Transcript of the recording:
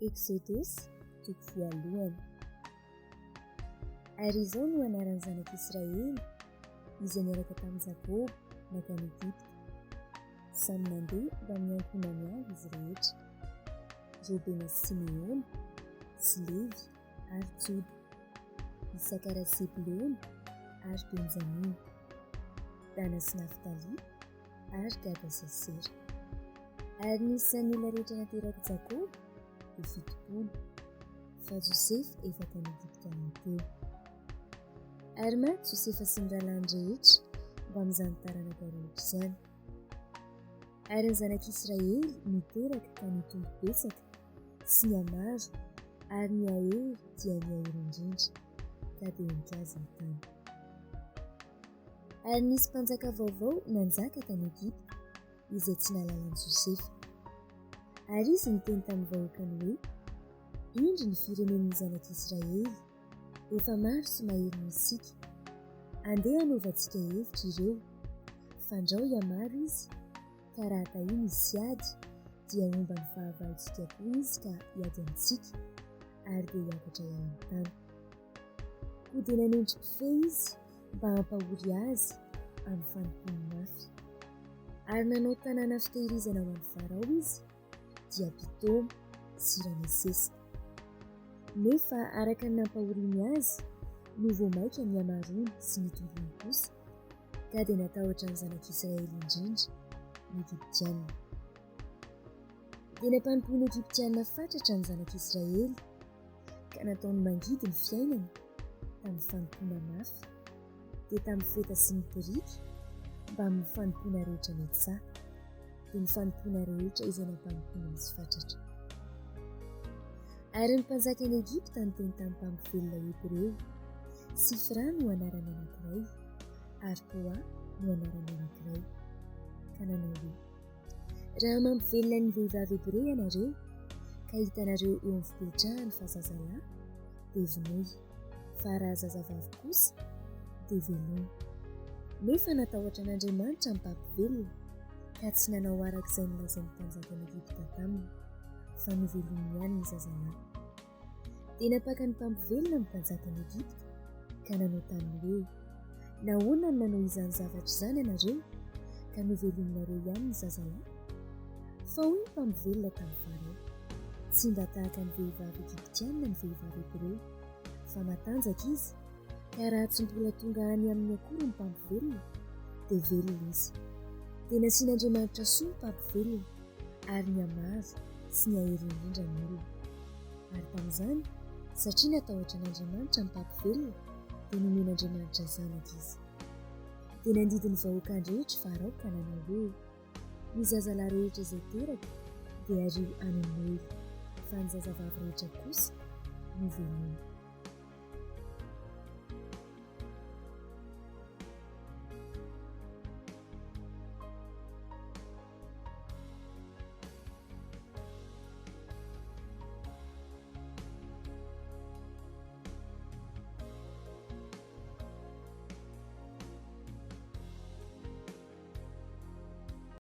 Eksodosy toko voalohany. Ary izao no anaran'ny zanak'Israely izay niaraka tamin'i Jakoba nankany Egypta. Samy nandeha mbamin'ny ankohonany avy izy rehetra, Robena sy Simeona sy Levy ary Joda, Isakara sy Zebolona ary Benjamina, Dana sy Naftaly ary Gada sy Asera. Ary ny isan'ny olona rehetra naterak'i Jakoba dia 70, fa Josefa efa tany Egypta rahateo. Ary maty Josefa sy ny rahalahiny rehetra mbamin'izany taranaka rehetra izany. Ary ny zanak'Israely niteraka ka nitombo betsaka sy nihamaro ary nihahery dia nihahery indrindra, ka dia henika azy ny tany. Ary nisy mpanjaka vaovao nanjaka tany Egypta, izay tsy nahalala an'i Josefa. Ary izy niteny tamin'ny vahoakany hoe, Indro ny firenen'ny zanak'Israely, efa maro sy mahery noho isika. Andeha hanaovantsika hevitra ireo, fandrao hihamaro izy, ka raha tahiny izy hiady, dia homba ny fahavalontsika koa izy ka hiady amintsika, ary dia hiakatra hiala amin'ny tany. Koa dia nanendry mpifehy izy mba hampahory azy amin'ny fanompoany mafy. Ary nanao tanàna fitehirizana ho an'i Farao izy, dia Pitoma sy Ramesesa. Nefa araka ny nampahoriany azy no vao mainka nihamaroany sy nitomboany kosa, ka dia natahotra ny zanak'Israely indrindra ny Egyptiana. Dia nampanompoan'ny Egyptiana fatratra ny zanak'Israely, ka nataony mangidy ny fiainany tamin'ny fanompoana mafy, dia tamin'ny feta sy ny biriky, mbamin'ny fanompoana rehetra any an-tsaha, dia ny fanompoana rehetra izay nampanompoana azy fatratra. Ary ny mpanjakan'i Egypta niteny tamin'ny mpampivelona hebreo, Sifra no anaran'ny anankiray, ary Poa no anaran'ny anankiray, ka nanao hoe, Raha mampivelona ny vehivavy hebreo ianareo, ka hitanareo eo amin'ny fipetrahany fa zazalahy, dia vonoy, fa raha zazavavy kosa, dia velomy. Nefa natahotra an'Andriamanitra ny mpampivelona, ka tsy nanao araka izay nolazain'ny mpanjakan'i Egypta taminy, fa novelominy ihany ny zazalahy. Dia nampaka ny mpampivelona ny mpanjakan'i Egypta, ka nanao taminy hoe, Nahoana no nanao izany zavatra izany ianareo, ka novelominareo ihany ny zazalahy? Fa hoy ny mpampivelona tamin'i Farao, Tsy mba tahaka ny vehivavy egyptiana ny vehivavy hebreo, fa matanjaka izy, ka raha tsy mbola tonga any aminy akory ny mpampivelona, dia velona izy. Dia nasian'Andriamanitra soa ny mpampivelona, ary nihamaro sy nihahery indrindra ny olona. Ary tamin'izany, satria natahotra an'Andriamanitra ny mpampivelona, dia nomen'Andriamanitra zanaka izy. Dia nandidy ny vahoaka handrehitra Farao ka nanao hoe, Ny zazalahy rehetra izay teraka dia ario any amin'ny Noely, fa ny zazavavy rehetra kosa no veloma.